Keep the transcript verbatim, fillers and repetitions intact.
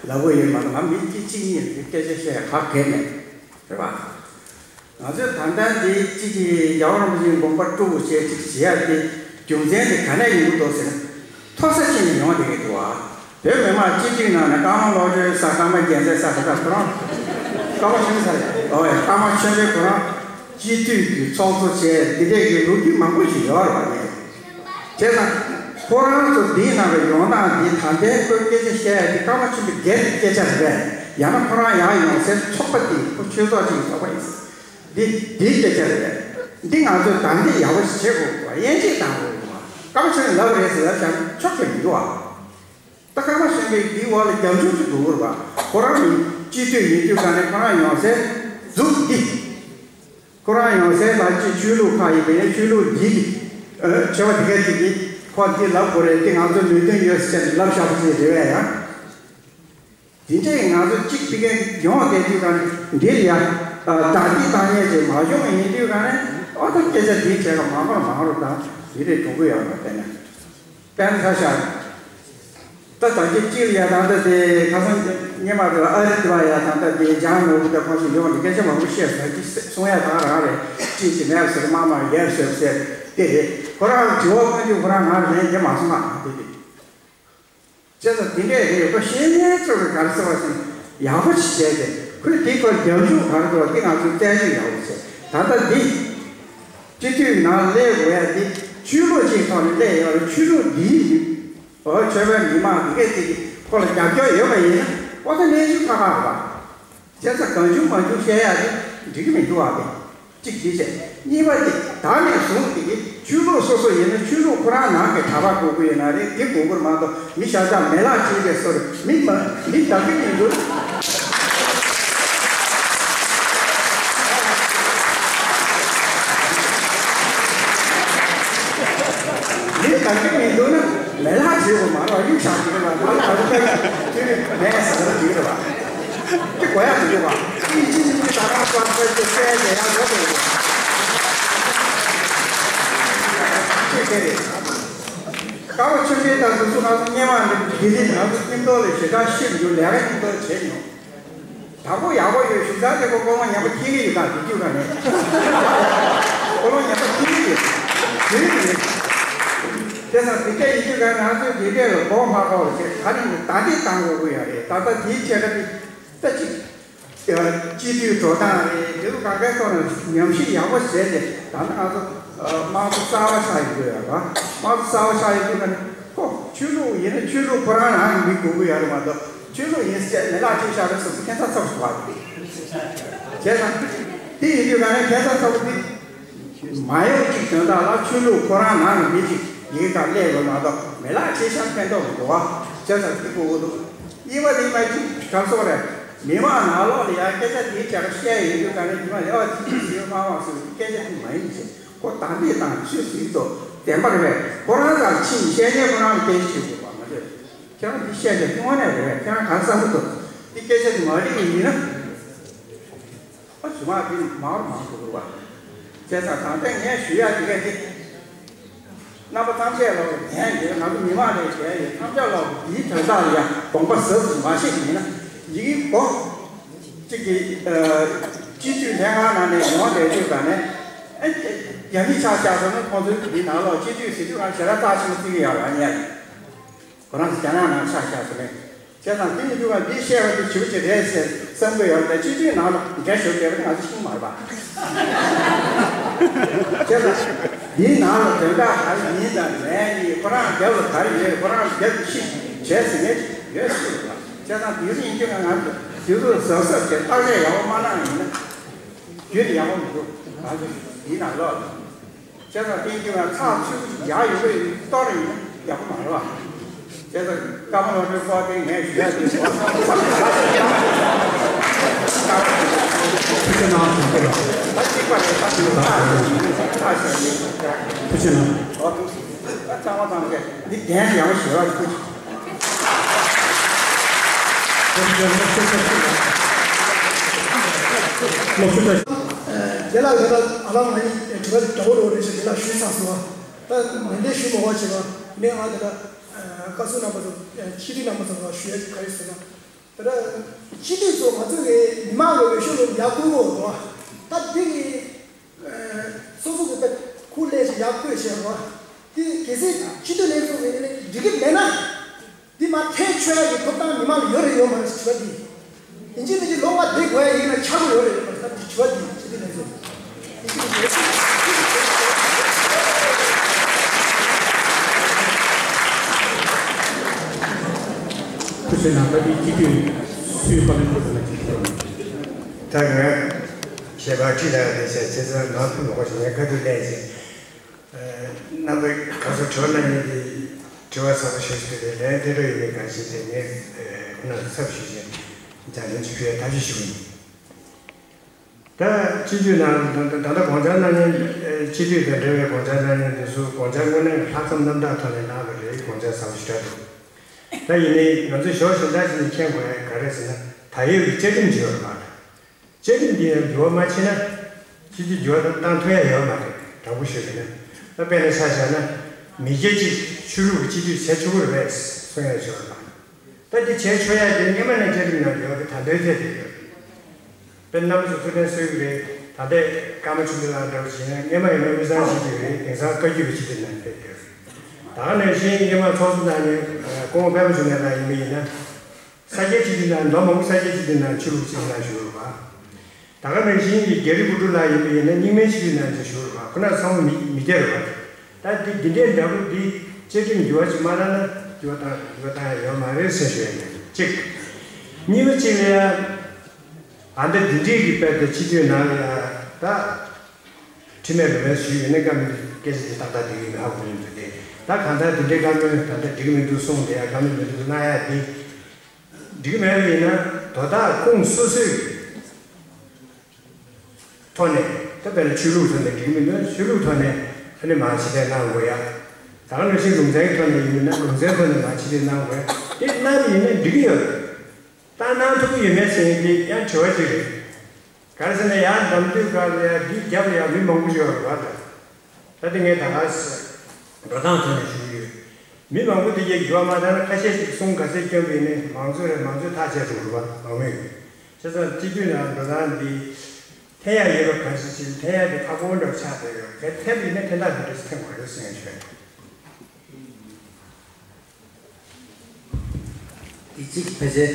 ལབ་དགོས་ཡོད་མ་རེད། ང་མི་གཅིག་གཅིག་གཉིས་ལ་སྐད་ཆ་བཤད་ཡ་ག་གེ་མེད། རེད་པ། ང་ཚོས་ད་ལྟ་འདི་གཅིག་གིས་རྒྱལ་བ་རིན་པོ་ཆེའི་དགོངས་པ་དཀྲུག་བྱས་གཅིག་བྱེད་ཡ་དེ་རྒྱུ་མཚན་དེ་ག་ནས་ཡོང་གི་འདུག་ཟེར་ན། མཐོ་ས་ཅིག་ནས་ཡོང་བསྡད་ཀྱི་འདུག་ཨ། བོད་མི་མང་སྤྱི་འཐུས་ནང་ནས་ཀརྨ་བློ་གྲོས་ཟེར། ཀརྨ་རྒྱལ་མཚན་ཟེར། ད་ལྟ་ཁོ་རང་ཀརྨ་ཆོས་འཕེལ་ཟེར་རེད། ཨོ་ཡ། ཀརྨ་ཆོས་འཕེལ་ཁོ་རང་སྤྱི་འཐུས་ཀྱི་ཚོགས་གཙོ་བྱས་འདི་འདྲས་ཀྱི་ལོ་རྒྱུས་མང་པོ་ཞིག་ཡོད་རེད་པ། ངས་བྱས་ཙང་ཁོ་རང་ཚོ་འདིའི་ནང་ལ་ཡོང་སྟངས་འདི་ད་ལྟའི་ཁོའི་སྐད་ཆ་བཤད་ཡ་འདི་ཀརྨ་ཆོས་འཕེལ་སྒེར་གྱི་སྐད་ཆ་རེད་པས། ཡང་ན་ཁོ་རང་ཡར་ཡོང་སའི་ཚོགས་པ་དེ་ཁོ་ཆོས་ཚོགས་གཅིག་གི་ཚོགས་པ་ཡིན། འདི་འདིའི་སྐད་ཆ་རེད་པས། འདི་ང་ཚོས་ད་འདི་ཡག་པོ་ཞིག་བྱེད་དགོས་པ། དབྱེ་འབྱེད་གཏང་དགོས་པ། ཀརྨ་ཆོས་འཕེལ་ལབ་རེད་ཟེར་ཡ་ཆ་ཆོག་གི་མི་འདུག་ཨ། ད་ཀརྨ་ཆོས་འཕེལ་འདིའི་འོག་ལ་རྒྱབ་སྐྱོར་ཅིག་དགོས་ཀྱི་རེད་པ། ཁོ་རང་ནི་སྤྱི་འཐུས་ཡིན་དུས་ག་ནས་ཁོ་རང་ཡོང་སའི་འཛུགས་འདི། ཁོ་རང་ཡང་སའི་ལ་ཅིག་ཆོས་ལུགས་ཁག་ཡིན་པ་ཡིན་ན་ཆོས་ལུགས་འདི་གི་ཨ་ཆེ་བ་དེ་ག་ཅིག་གིས་ཁོ་འདི་ལབ་དགོས་རེད། འདི་ང་ཚོ་མོས་མཐུན་ཡོད་ཟེར་ནས་ལབ་བཞག་པ་ཅིག་རེད་པས་ཡ། དེ་འདྲས་ང་ཚོ་གཅིག་ཕ་གིར་ཡོང་བསྡད་དུས་ག་ནས་འདིར་ཡ་ཨ་བདག་གིས་བཏང་ཉན་ཅིག་མ་བྱུང་བ་ཡིན་དུས་ག་ནས། ཨོ་ད་སྐད་ཆ་འདིའི་གྲས་ཀ་མང་པོར་མང་རུ་དང་འདི་རེད་གྲུང་པོ་ཡོད་པ་དེ་ནས། དཔེར་ན་ཆ་བཞག་ད་ད་གི་གཅིག་ལ་ཡ་ད་ལྟ་དེ་ཁ་སང་སྔོན་མ་དེ་ལ་ཨ་རི་དེ་བ་ཡ་ད་ལྟ་དེ་ལྗང་ནོར་བུ་དང་ཁོང་ཚོ་ཡོང་ནས་སྐད་ཆ་མང་པོ་བཤད་ཟེར་གི་གསུང་ཡ་ད་རང་རེད། ཅི་ཅི་མེད་ཟེར། མ་མ་ཡར་ཟེར་ཟེར་དེ་རེད། ཁོ་རང་དྲི་བ་ཀུན་གྱི་ཁོ་རང་ང་ལན་རྒྱག་མ་སོང་ང་དེ་དེ། བྱས་ཙང་དེ་འདྲས་རེད། ཁོ་བཤེས་གཉེན་ཚོ་གི་ག་རེ་ཟེར་བ་ཞིག་ཡག་པོ་ཞིག་བྱས་ཏེ་ཁོས་དེ་ཁོ་རྒྱབ་འཇུག་ག་རེ་འགྲོ་དེ་ང་ཚོས་རྩད་གཅོད་ཡག་པོ་བྱས། ད་ལྟ་འདི། སྤྱི་འཐུས་ནང་སླེབས་དགོས་ཡ་དེ་ཆོས་ལུགས་ཀྱི་ཐོག་ནས་སླེབས་ཡོད་རེད། ཆོས་ལུགས་འདིའི་མི་འོ་ཆོས་པའི་མི་མང་འདི་གས་ཅིག་གིས་ཁོ་ལ་རྒྱབ་སྐྱོར་ཡོད་པ་ཡིན་ན་ཨོ་ད་གནས་ཚུལ་ཁག་ཁག་རེད་པ། བྱས་ཙང་གང་བྱུང་མང་བྱུང་བཤད་ཡ་དེ་འགྲིག་གི་མི་འདུག་ཨ། དེ་གཅིག་དེ་བྱས། གཉིས་པ་དེ་ད་ནས་བཟུང་དེ་གི་ཆོས་ལུགས་སོ་སོ་ཡིན་ན་ཆོས་ལུགས་ཁོ་རང་ནང་གི་གྲྭ་པ་དགོས་ཀྱི་ཡོད་ན་རེད། དེ་དགོས་ཀྱི་རེད་མ་གཏོགས་མི་ཤ་ཚ་མེ་ལག་བྱེད་པའི་སོར་མི་མ་མི་བདག་གི་མི་འདུག་མི་དགའ་གི་མི་འདུག་ན་མེ་ལག་བྱེད་དགོས་མ་རེད་པ། གཡུག་བཞག་གི་རེད་པ། ད་ལྟ་ད་ལྟ་ཁྱོད་མེད་ཟེར་གི་རེད་པ། དེ་དགོས་ཡ་མི་འདུག་པ། ཨིན་ཇི་ཨིན་ཇི་ད་རང་ཚོ་ཚོ་ཚོ་བཤད་བྱས་ཡང་འགྲོ་དགོས་རེད། ཅེས་དེ་རེད། ཀ་བ་ཆོས་འཕེལ་དང་དུ་སུ་ང་ཚོ་སྔོན་མ་འདི་འདི་ནི་ང་ཚོ་ཁྱིམ་ཐོག་ལ་ཞེ་དྲག་ཤེས་མྱོང་། ལས་ཀ་ཁྱིམ་ཐོག་ལ་བྱས་མྱོང་། དང་པོ་ཡག་པོ་ཡོད། གཞུང་ཚབ་དེ་ཁོ་ཀོ་ལོང་ཉན་པ་ཁྱི་གི་ཡོད་དང་དེ་རྒྱུ་ག་ནས་ཀོ་ལོང་ཉན་པ་ཁྱི་གི་ཡོད་དུས་ཡིན། དེ་སང་དེ་འདྲ་ཡིན་དུས་ག་ང་ཚོས་དེ་འདྲ་ལ་གོ་མ་གོ་བ་བྱས། ད་ནི་ད་འདི་བཏང་དགོས་ཀྱི་ཡོད་རེད། ད་ལྟ་དེའི་ཆེད་ལ་ནི་ད་ཅིག་སྤྱི་འཐུས་འགྲོ་སྟངས་རེད། དེ་ཚོ་གང་གའི་ཐོག་ནས་ཉམས་ཞིབ་ཡག་པོ་བྱས་ཏེ། ད་ལྟ་ང་ཚོ་དམངས་གཙོ་གསར་པ་ཆགས་ཡོད་ཀྱི་ཡོད་རེད་པ། དམངས་གཙོ་གསར་པ་ཆགས་ཡོད་དུས་ག་ནི་ཁོ་ཆོས་ལུགས་ཡིན་ན་ཆོས་ལུགས་ཁོ་རང་རང་གི་མི་དགོས་ཀྱི་ཡོད་རེད་མ་གཏོགས། ཆོས་ལུགས་ཡིན་ཟེར་མེ་ལག་ཅིག་བཞག་རེད་ཟེར་ཁྱད་མཚར་ཚ་པོ་ཞིག་འདུག་པ། བྱས་ཙང་དེ་ཡིན་དུས་ག་ནས་ཁྱད་མཚར་ཚ་པོ་འདི་མ་ཡོང་གཅིག་དོན་དག་ལ་ཆོས་ལུགས་ཁོ་རང་ནང་གི་མི་ཅིག་ཡིན་ག་སླེབས་དགོས་མ་གཏོགས་མེ་ལག་ཅིག་བཞག་ཕན་ཐོགས་མི་འདུག་པ། བྱས་ཙང་འདི་དགོས་ཀྱི་འདུག་གཉིས་པ་དེ་མ་གཅིག་ག་སོགས་རེད། མི་མང་ནང་ལོགས་ལ་ཡང་སྐད་ཆ་དེའི་རྒྱ་གར་བཤད་ཡོང་དུས་ག་ནས་མི་མང་ལ་ཨ་ཅི་ཅི་ཟེར་མ་མ་ཟེར་སྐད་ཆ་དེ་མ་ཡིན་ཟེར། ཁོ་དང་པོའི་དང་ཆོས་ཟིན་ཏོ་བདེན་པ་རེད་པས། ཁོ་རང་ཚང་ཕྱིན་བཤད་མཁན་ཁོ་རང་ལ་སྐད་ཆ་བྱེད་དགོས་པ་མ་རེད། ཁྱེད་རང་འདི་བཤད་ཀྱང་དངོས་གནས་རེད་པས། ཁྱེད་རང་གང་བསམ་གི་འདུག་འདི་སྐད་ཆ་འདི་མ་རིག་ཡིན་ན། ཨ་རྗེས་མ་འདི་མང་རུ་མང་དུ་འགྲོ་བ། བྱས་ཙང་ད་ལྟ་ངས་ཞུ་ཡག་འདི་ག་འདི། རྣམ་པ་ཐམས་ཅད་ལ་ཡང་ཡོད། ང་ཚོ་མི་མང་ལས་བྱས་ཡོད། ཐམས་ཅད་ལ་འདིའི་དོན་དག་ལ་ཡང་དགོངས་པ་ཟབ་ཙམ་མ་བཞེས་ཡིན་ན་ཡིན་གོ། གཅིག་གིས་སྤྱི་འཐུས་ལྷན་ཁང་ནང་ནས་ཡོང་བསྡད་དུས་ག་ནས་ཨ་རྒྱ་མི་ཆ་བཞག་སོང་ན་ཁོང་ཚོའི་འདི་ནང་ལོགས་སྤྱི་འཐུས་ཟེར་དུས་ང་ཞེ་དྲག་རྩ་ཆེན་པོ་བརྩི་གི་ཡོད་རང་ཉན། ཁོ་རང་ཚོ་རྒྱ་ནག་ནང་ཆ་བཞག་སོང་ནས། བྱས་ཙང་དེ་ཡིན་དུས་ང་འདི་བཤད་པ་འདི་བྱིས་པ་ཅིག་རེད་ཟེར་བསམ་གི་ཡོད་རེད། སྤྱི་འཐུས་ནང་ལ་འགན་ཞུགས་བསྡད་པ་ང་ཚོ་ཤེས་ཀྱི་མ་རེད་པ། བྱས་ཙང་འདིའི་ནང་ལ་དོན་དག་ག་རེ་ཡིན་དང་མེད་ཡིན། ཁོ་རང་རྒྱབ་ལ་ག་རེ་ཡོད། ཁོ་རང་རྒྱབ་ཀྱི་ཤེས་བྱས་ཟེར་མཁན་ཡོད་སྲིད་རེད་པ། བྱས་ཙང་དེ་ཚོ་ཡིན་དུས་ང་ང་ཚོ་དུས་ཚོད་གཟབ་གཟབ་བྱས་བརྟག་དཔྱད་ཡག་པོ་མ་གནང་ཡིན་ན་རྒྱུན་དུ་ཡག་པོ་མི་འདུག་ང་ཚོ་འདིའི་ནང་ལོགས་ལ། བྱས་ཙང་བསྟན་རྒྱུ་ལ་ཚགས་ཚུད་པོ་ཞིག་ཡག་ཡོད་པའི་གཏོར་ཡིན་ན་ཡག་པོ་མ་རེད་པ། བྱས་ཙང་ཀརྨ་ལོ་ཀྲོའི་སྐོར་དེ་ངས་ཞུ་ཡག་དེ་བསམ་ཚུལ་ཁ་ཤས་བཏང་། ཐུགས་རྗེ་གནང་། ད་གཅིག་པ་རེད། ད་དེ་ཚོ་ཐག་ཐག་ཤེས་ཡིན། ཐུགས་རྗེ་གནང་། ཨོ་ཐུགས་རྗེ་ཆེ། ད་ཚང་མ་ཚང་མ་འདི་གདན་ཡག་པོ་ཞེ་དྲག་ཐུགས་རྗེ་ཆེ། རྒན་ལགས། ད་ལྟ་ཨ་ལགས་ང་གཉིས་དྲི་བ་འདྲ་བོ་འདྲ་བོ་རེ་ཞིག་རྒན་ལགས་ཞུས་ཚར་སོང་བ། ད་མི་འདི་ཞུ་མ་དགོས་བྱས་པ་ནས་ང་ད་ལྟ་བཀའ་ཟུར་རྣམ་པ་ཚོ་ཕྱི་དྲིལ་རྣམ་པ་ཚོ་ལ་ཞུ་ཡ་ག་རེ་ཟེར་ན། ད་ལྟ་སྤྱི་འཐུས་ཚོ་ང་ཚོ་གི་མི་མང་གི་འོས་ཤོག་ལ་ཡར་བསྐོར་དགོས་རེད་བ། ད་འདི་གི་སོ་སོ་གི་ད་ཁུར་ལེན་ཞིག་ཡར་བསྐོར་བྱས་རེད་བ། འདི་གལ་སྲིད་སྤྱི་འཐུས་ལྷན་ཚོགས་ཀྱི་འགྲིག་གི་མེད་ན། འདི་མར་ཐད་ཆོད་ཡ་གི་ཐོབ་ཐང་མི་མང་ལ་ཡོད་རེད་ཡོད་མ་རེད་ཟེར་དྲི་བ་འདི། ཡིན་གཅིག་མིན་གཅིག་ལོ་ལྔ་བསྡད་དགོས་ཡ་ཡིན་ན་ཆགས་ཀྱི་ཡོད་རེད་ཡོད་མ་རེད་ཟེར་དྲི་བ་འདི་སྤྱི་འཐུས་ལྷན་ཚོགས། ཡིན་གཅིག་མིན་གཅིག་ཁུ་སེ་ནང་པ་འདི་སྤྱི་འཐུས་སུའི་བཀའ་ལན་ཁུ་སེ་ན་ཅིག་ཞུ། ད་ང་ཞལ་པར་ཁྲིད་ལ་དེ་བྱས་ཚེ་ཚོ་ནང་ཁུལ་ལོག་ཞིག་ངས་བཀའ་བསྡུར་ལེན་ཞིང་། རྣམ་པ་ག་ཚོད་དྲི་བ་གནང་མཁན་གྱི་དྲི་བ་ཚ་པོ་ཞིག་ཞུས་ཏེ་ལན་འདེབས་འགྲོ་ཡོད་མེད་གང་ཤེས་ཏེ་ངས་ཁོ་ན་ཚབ་ཞུས་ཤིང་རྒྱ་ལན་ཅིག་ཕུལ་ཡ་ཐབས་ཤེས་ཞུ་གི་ཡིན། ད་སྤྱི་འཐུས་ནང་ད་ད་ད་ལྟ་དགོངས་འཆར་གནང་མཁན་སྤྱི་འཐུས་དང་འབྲེལ་བའི་དགོངས་འཆར་གནང་མཁན་དེ་ཚོ་དགོངས་འཆར་དངོས་གནས་ལྷག་བསམ་རྣམ་དག་ཐོག་ནས་གནང་བ་རེད། དགོངས་འཆར་ཟབ་ཞེ་དྲག་འདུག་ད་ཡིན་ནའི་ང་ཚོས་ཞོར་ཞིང་ཐག་ཅིག་ནས་མཁྱེན་དགོས་ཡ་ག་རེ་ཟེར་ན། ད་ཡོད་ཀྱི་བཅའ་ཁྲིམས་ཅིག་ཡོད་རེད་པ། བཅའ་ཁྲིམས་འདི་ཡང་འགྱུར་བ་མ་ཕྱིན་ན། སྤྱི་འཐུས་འགྱུར་བ་བཏང་ཐུབ་ཡ་ཡོད་མ་རེད། དྲང་པོ་ཞུས་པ་ཡིན་ན། ད་དཔེར་ན་ཆ་བཞག་ན། མི་སྒེར་གཅིག་ཆོས་ལུགས་ཀྱི་སྤྱི་འཐུས་བྱེད་ཆོག་གི་རེད་པས་གསུང་ཡ་ཞིག་ཡོད་རེད་པ། ད་འདི་བྱེད་ཆོག་ཡ་དེ་སྔོན་མ་ནས་བཅའ་ཁྲིམས་ནང་ཡོད་རེད། ད་ལྟའི་ཐད་དེ་ཡོད་རེད། དཔེར་ན་རྣམ་པ་ཚོ་ཐུགས་ཕན་གསོས་ཀྱི་རེད། ད་ལྟའི་ཀརྨ་ཆོས་འཕེལ་ལགས་འདྲ་བོ་བྱས་ན་སྔོན་མ་ཡིན་ན་དབུས་གཙང་སྤྱི་འཐུས་རེད། དེང་སང་བཀའ་བརྒྱུད་ཀྱི་སྤྱི་འཐུས་ནང་ཕེབས་ཡོད་རེད། ད་ག་ནང་བཞིན་སྔོན་མ་ཚོགས་གཙོ་གནང་མཁན་སྐུ་ངོ་སྤེན་པ་ཆོས་ལགས་ལགས་ཡིན་པ་ཡིན་ན། ས་སྐྱའི་སྤྱི་འཐུས་ནང་ལོ་མང་པོ་ས་སྐྱའི་སྤྱི་འཐུས་ནང་ཆོས་ལུགས་སྤྱི་འཐུས་ནང་བཞུགས་ཡོད་པ། ད་ག་ནང་བཞིན་གྱི་རྒྱ་རི་བུ་ཕྲུག་ལགས་ཡིན་པ་ཡིན་ན་རྙིང་མའི་སྤྱི་འཐུས་ནང་ཅིག་བཞུགས་ཡོད་པ། ཁོ་ན་ཚང་མ་མི་མི་སྒེར་རེད་པ། ད་འདི་འདི་འདྲའི་འདྲ་པོ་འདི་བཅའ་ཁྲིམས་འགྱུར་བ་ཅིག་མ་གནང་ན་འགྱུར་བ་བཏང་འགྱུར་བ་བཏང་ཡ་ཡོད་མ་རེད་ཟེར་ཞུ་ཡ་ཡིན། གཅིག་གཉིས་པ་གཅིག་ལ་ཡ། ཨ་འདི་འདི་འདྲའི་གི་དཔེ་དེ་སྤྱི་འཐུས་ནང་ལ་ཡ་ད། ཁྲིམས་མེད་ལུགས་མེད་ཞུས་ཡོད་ན་བཀའ་མོལ་སྐད་ཆ་དེ་ཏག་ཏག་འགྲིག་གི་མེད་ཧ་གོ་གི་འདུག་སྟེ། ད་གང་ལྟར་དེ་འདྲའི་བཀའ་མོལ་ད་ལྟ་འགྲིག་གི་མི་འདུག་གསུངས་དེ་ཡང་བཀའ་མོལ་མི་འདུག་གནང་ཡ་དེ་འགྲིག་གི་མེད་པ་ཡིན་ན་དོ་བདག་ཁོང་སོ་སོའི་ཐོག་ནས་ད་དཔེར་ན་ཆོས་ལུགས་ཐོག་ནས་འགྲིག་གི་མི་འདུག་ཆོས་ལུགས་ཐོག་ནས་ཨ་ནི་མར་ཕྱི་བལྟས་གནང་དགོས་ཡ། ད་ག་ནང་བཞིན་ལུང་ཚན་ཐོག་ནས་ཡིན་ན་ལུང་ཚན་ཐོག་ནས་མར་ཕྱི་བལྟས་གནང་དགོས་ཡ་དེ་གནང་བ་ཡིན་ན་འགྲིག་གི་ཡོད་རེད། ད་གནང་ཐུབ་ཀྱི་ཡོད་མེད་ཟེར་མཁན་དེ་ཡང་དྲི་བ་ཅིག་རེད། ག་རེ་ཟེར་ན་ཡང་འདམ་དུས་སྐབས་ལ་ཡང་འདི་རྒྱབ་ལ་ཡང་མི་མང་པོ་ཞིག་ཡོད་རེད་བ། ད་ད་ལྟ་ངས་ད་ག་ས་འགྲོ་སྟངས་ཐོག་ནས་ཞུ་གི་ཡོད། མི་མང་པོ་དེ་གས་འགྱུར་བ་མ་བཏང་ན་ཁ་ཤས་ཤིག་གསུང་ག་ཚད་སྐྱོན་པ་ཡིན་ནའི་མང་གཙོ་རེད། མང་གཙོ་ཐག་བཅད་འགྲོ་རེད་བ་མང་མོས་ཡོད། བྱས་ཙང་སྤྱི་འཐུས་ནང་འགྲོ་སྟངས་འདི་འཐེན་ཡ་ཡོད་པ་ག་ཚོད་ཅིག་འཐེན་ཡ་དེ་ཁག་པོ་འདྲ་བོ་ཆགས་བསྡད་ཡོད། གལ་ཐེབས་ཡིན་ན་འཐེན་ཐག་འདི་འདྲ་ཞིག་འཐེན་དགོས་རེད་གསུང་ཡ་ཞུ་ཡ་ཡིན། དེ་གཅིག་ཕལ་ཆེར།